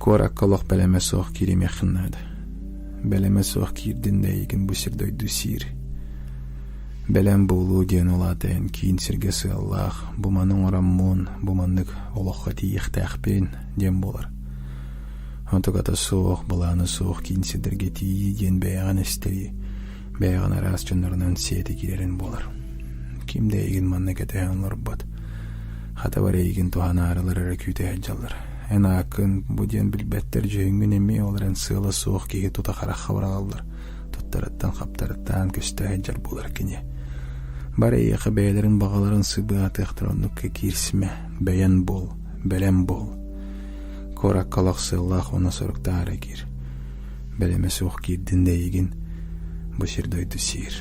Куоракка олох бэлэмэ суох кииримиэххин наада. Бэлэмэ суох киирдин да эйигин бу сир-дойду сиир. Бэлэм буолуу диэн ол аата эн киин сиргэ сыаллаах, бу маны оҥороммун, бу маннык олоххо тиийиэхтээхпин диэн буолар. Онтуката суох, былаана суох киин сирдэргэ тиийии диэн бэйэҕин эстэрии, бэйэҕин араас дьоннорунан сиэтэ киирэрин буолар. Ким да эйигин манна кэтэһэн олорбот. Хата бары эйигин туһанаарылар эрэ күүтэ сылдьаллар. Эн ааккын бу диэн билбэттэр дьүһүҥҥүн эмиэ ол эрэн сыала суох киһи тута харахха быраҕаллар. Туттарыттан-хаптарыттан көстө сылдьар буолар кини. Бары эйиэхэ бэйэлэрин баҕаларын сыбыатыахтара оннукка киирсимэ, бэйэн буол, бэлэм буол. Куоракка олох сыаллаах уонна соруктаах эрэ киир. Бэлэмэ суох киирдин да эйигин бу сир-дойду сиир.